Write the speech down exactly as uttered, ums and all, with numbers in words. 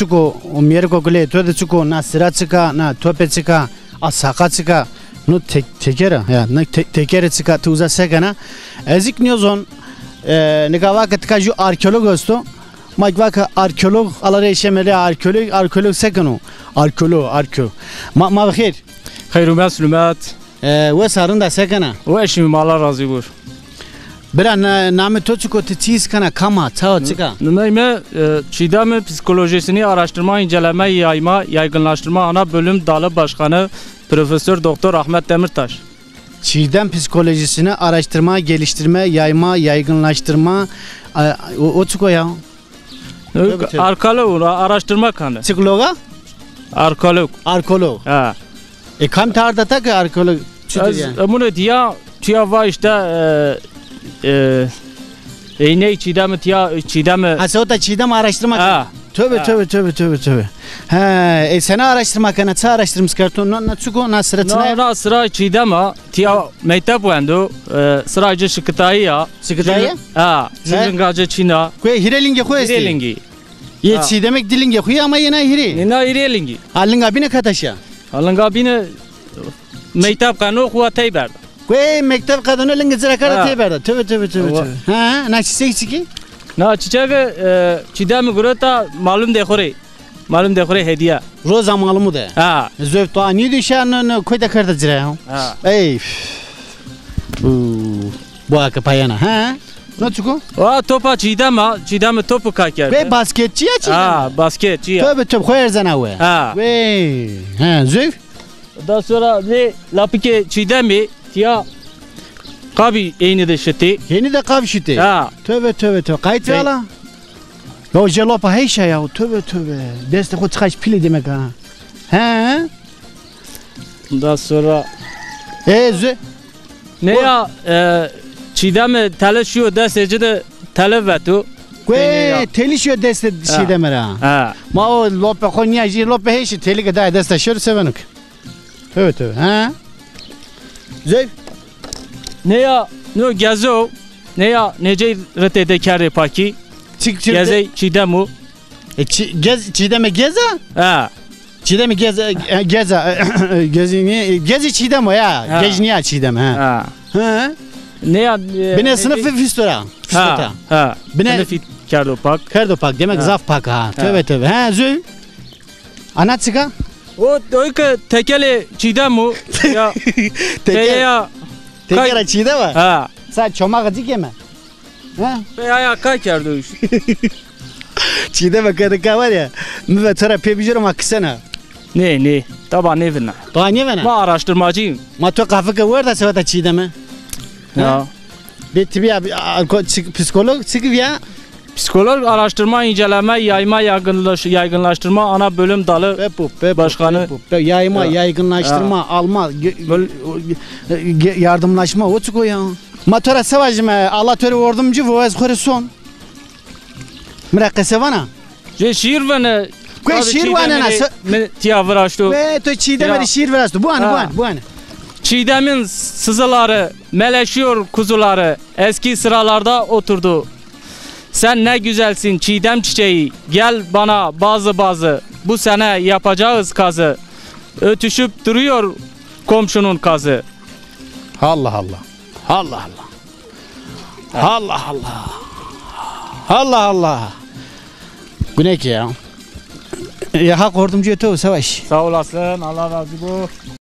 Çiko, o mîyeriko gulê to de çiko, na sira çika, na tope çika, a saqa çika, no tek-, tekera, ya, na te-, tekere çika, ti uza se kena? Ez ik nêzon, e, nika vake tika ju arkeolog esto, ma ik vake arkeolog, ala rê şeme rê arkeolog, arkeolog se keno? Arkeolog, arkeolog. Ma, ma bi xêr. Xeyr û me silûmet. E, wes a, rind a, se kena? Weş îme, Allah razî bo. Bira, na-, namê to çik o, ti çi îs kena, kam a, ça wa, çik a? Nimey mi, e, Çiğdem Psikolojisini Araştırma, İnceleme, Yayma, Yaygınlaştırma Ana Bölüm Dalı Başkanı Profesör Doktor Ahmet Demirtaş. Çiğdem Psikolojisini Araştırma, Geliştirme, Yayma, Yaygınlaştırma, e, o, o çik o ya? Tabii, tabii. Arkeolog, araştırma kanı. Psikologa? Arkeolog. Arkeolog. Ha. E, kam ti arda ta ke arkeolog? Çitur yani? Ez, e, bunu diya, tiya va işte, e, e, e, ney Çiğdem'i tiya, Çiğdem'i. Ha, se o ta Çiğdem araştırma kanı. Ha. Tövbe, ha, tövbe, tövbe, tövbe, tövbe. Ha, e, sene araştırma kanı, ça araştırmış karton, na, na çik o, na sıra çina? Na, na sıra Çiğdem a. Tiya mekteb wendo, e, sira ci şikitayî ya. Şikitayî? Ci-, ha, ci linga ci çin a. Kuê, hîrê lingê xo estî? Hîrê lingî. Yê Çiğdem kî di lingê xo yê ama yê na hîrê. Yê na hîrê lingî. Ha, linga bîne kata şîya? Ha, linga bîne mekteb qeno xo wa tey berda. Kuê, mekteb qedeno lingê ci ra kerda tey berda. Tövbe, tövbe, tövbe, tövbe. Ha, na çiçek çik î? Na çiçek, e, Çiğdem gureta malum de xo rê. Malum de xo rê hediye. Roza malumu de. Ha. Zöv to a nîdî şa, no, no, koy de kerda ci ra ya. Ha. Ey. Uuu. Bu ake payana, ha? No çik o? Wa topa Çiğdem a, Çiğdem topu ka kerde. Ve basketçi ya Çiğdem? Ha, basketçi ya. Tövbe tövbe, xo erzena we. Ha. Ve, ha, zöv? Da sonra ne lapike Çiğdem'i tiya qabî eynî de şitî. Eynî de qabî şitî? Ha. Tövbe tövbe tövbe. Kayıt ve ala. Ya, o jelopa heyşa ya, tövbe tövbe. Destê xo çiqaş pîlî demek ha. He? Ondan sonra e, zü- ne ya, e, Çiğdem'i tele şiyo destê ci de tele veto. Kuê, telî şiyo destê Çiğdem'i ra. Ha. Ma o lope xo nîya jî lope heyşî, telî ke daye destê şiyo sevenuk. Tövbe tövbe. Ha? Zey? Ne ya, no gezo, ne ya, necey rete de kerdê pakî. Çik, çik de- Gezey Çiğdem o. E, çi-, gez, Çiğdem'e geza? Ha. Çiğdem'e geza, e, geza, e, gezi niye? E, gezi Çiğdem o ya. Ha. Gez niye Çiğdem, ha? Ha. Ha. Ne ya, e, binê sinifî fîsto ra. Fîsto ra. Ha. Binê sinifî kerdo pak. Kerdo pak. Demek zaf pak ha. Ha. Tövbe tövbe. Ha, zü. Ana çika? O, o ke tekelê Çiğdem o. Ya. Tekel-, teya. Tekera Çiğdem a? Ha. Sa çomağı cikeme. Ha? Peya ya ka kerdo iş. Çiğdem a, kede ka var ya. Mi ve to ra pê bijero ma kisena. Ne, ne. Taba nêvina. Daha nêvina? Ma araştırmacıyım. Ma to qafike werda seveta Çiğdem'e. Ya. Ha? Bê ti bîya, a, ko-, çik-, psikolog çik bîya? Psikolog araştırma, inceleme, yayma, yaygınlaş-, yaygınlaştırma ana bölüm dalı başkanı. Pepu, pepu, pepu, pe-, yayma, ha, yaygınlaştırma, ha, alma, ge-, ge-, yardımlaşma, o çik o ya? Ma to ra se vajime, Allah to rê wordimci vo, ez xo rê son. Mi ra qese vana? Jê şîîr vene. Kuê şîîr wanena? Mi tiya viraşto. Kuê to Çiğdem'e rê şîîr viraşto. Buane, buane, buane. Çiğdem'in sızıları meleşiyor kuzuları eski sıralarda oturdu. Sen ne güzelsin Çiğdem çiçeği, gel bana bazı bazı, bu sene yapacağız kazı. Ötüşüp duruyor komşunun kazı. Allah Allah. Allah Allah. Allah Allah. Allah Allah. Guneke ya. Ya Hak ordumcu to Savaş. Sağ olasın. Allah razı olsun.